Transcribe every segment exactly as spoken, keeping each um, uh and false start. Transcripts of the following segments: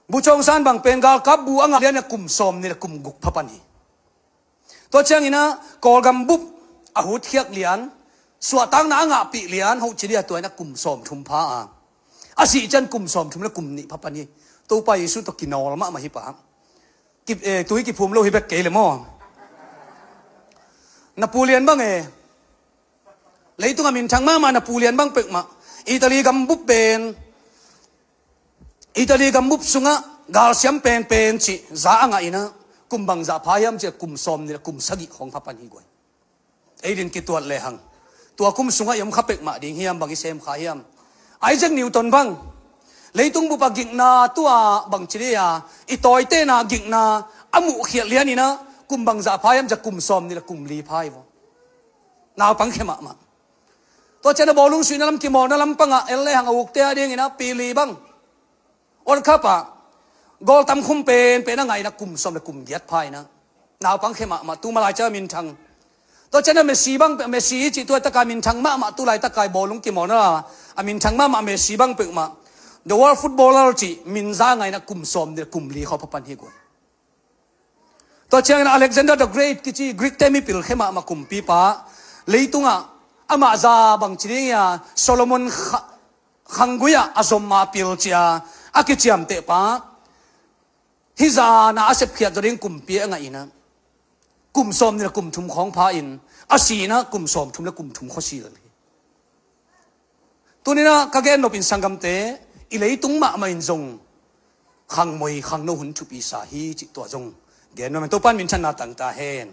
Bogyoke Aung San bang pen galkap bu a ngah lian a kum sawm nih le kum guk pha pan hi. Tua ciangin ah Kawlgam bup a hutkhiak lian, suahtakna a ngahpih lian, hoh ci dia tua in a kum sawm thum pha a, a sih ciang kum sawm thum le kum nih pha pan hi. Topa Jesu tawh kinawl mahmah hi pah. Ki, eh, tui kiphum lo hi bek kei le maw. Napoleon bang e, leitung a minthang mahmah Napoleon bang peuhmah, Italy gambup pen, Italy gambup sungah galsiam penpen cih za a ngah in ah, kum bangzah pha hiam cih a kum sawm nih le kum sagih khawng pha pan hi guai. Ei din kituat lehang, tua kum sungah i om kha peuhmah ding hiam, bang i sem kha hiam? Isaac Newton bang, leitung bup a gikna tua bang ci dia, i tawitena gikna a muhkhiat lian in ah, kum bangzah pha hiam cih a kum sawm nih le kum li pha hi vaw. Naupang khia mahmah. Tua ciang a bawlung suihna lam, kimawlna lampangah en lehang a ukte a dingin ah Pele bang, World Cup ah goal tam khum penpen a ngah in a kum sawm le kum giat pha in ah, naupang khia mahmah, tu malai ciang a minthang. Tua ciang a Messi bang, Messi i cih tu laitaka minthang mahmah, tu laitaka i bawlung kimawlna lam a minthang mahmah Messi bang peuhmah, the world footballer cih min za a ngah in a kum sawm nih le kum li khawng pha pan hi guai. Tua ciangin Alexander the Great kici Greek te mipil khia mahmah kumpipa, leitungah amah za bang ci ding hia, Solomon kha-, khanggui ah a zom a pil ci a, a kiciamteh pa, hih zan a a sepkhiat zaw ding kumpi a ngah in ah, kum sawm nih le kum thum khawng pha in, a si in ah kum sawm thum le kum thum khuasil hi. Tuni in ah ka gen nop in sanggamte, i leitung mahmah in zong khangmoi khangno hun thupi sa hi cih tua zong gen nuam ing. Topa in minthanna tang ta hen.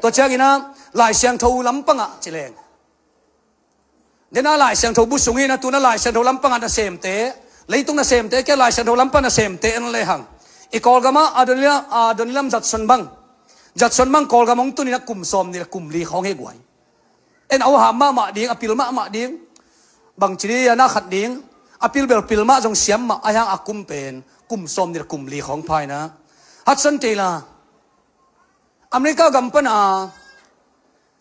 Tua ciangin ah Lai Siangtho lampangah ci leng, den a Lai Siangtho bu sung hi in ah, tu in ah Lai Siangtho lampangah nasemte, leitung nasemte kia Lai Siangtho lampang nasemte en lehang, i Kawlgamah Adoniram, Adoniram Judson bang, Judson bang Kawlgam hong tun in ah kum sawm nih le kum li khawng hi guai. En a, a ham mahmah ding, a pil mahmah ding, bang ci dia na khat ding, a pil bel pil mah zong siam mah, a hiang a kum pen kum sawm nih le kum li khawng pha in ah. Hudson Taylor, America gam pan a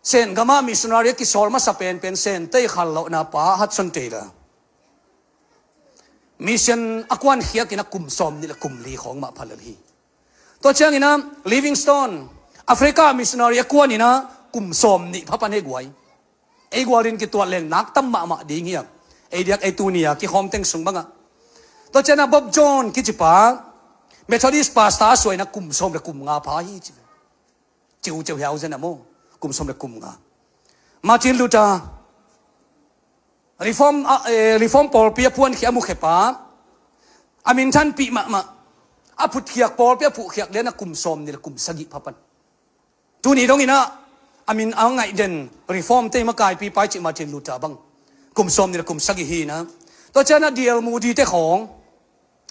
Sen gamah missionary a kisawl masa penpen Sen tei khal lohna pa Hudson Taylor, mission a kuan khiak in a kum sawm nih le kum li khawng mah pha lel hi. Tua ciangin ah Livingstone, Africa missionary a kuan in a kum sawm nih pha pan hi guai. Ei gual din kituat leng nak tam mahmah ding hiam? Ei diak ei tuni a kikhawm teng sung bangah. Tua ciangin ah Bob Jones kici pa, Methodist pastor a suah in a kum sawm le kum nga pha hi ci. Ciu ciu hiau zen a maw, kum sawm le kum nga. Martin Luther, Reform, a, eh, Reform pawlpi a phuankhia a mukhia pa, a minthanpih mahmah, a phutkhiak pawlpi a phutkhiak lian a kum sawm nih le kum sagih pha pan. Tuni dongin ah a min a ngaih den Reform te makaipi pai cih Martin Luther bang, kum sawm nih le kum sagih hi in ah. Tua ciangin ah D L Moody te khawng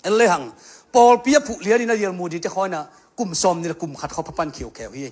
en lehang, pawlpi a phuh lian in a D L Moody te khawng in a kum sawm nih le kum khat khawng pha pan khiukheu hi.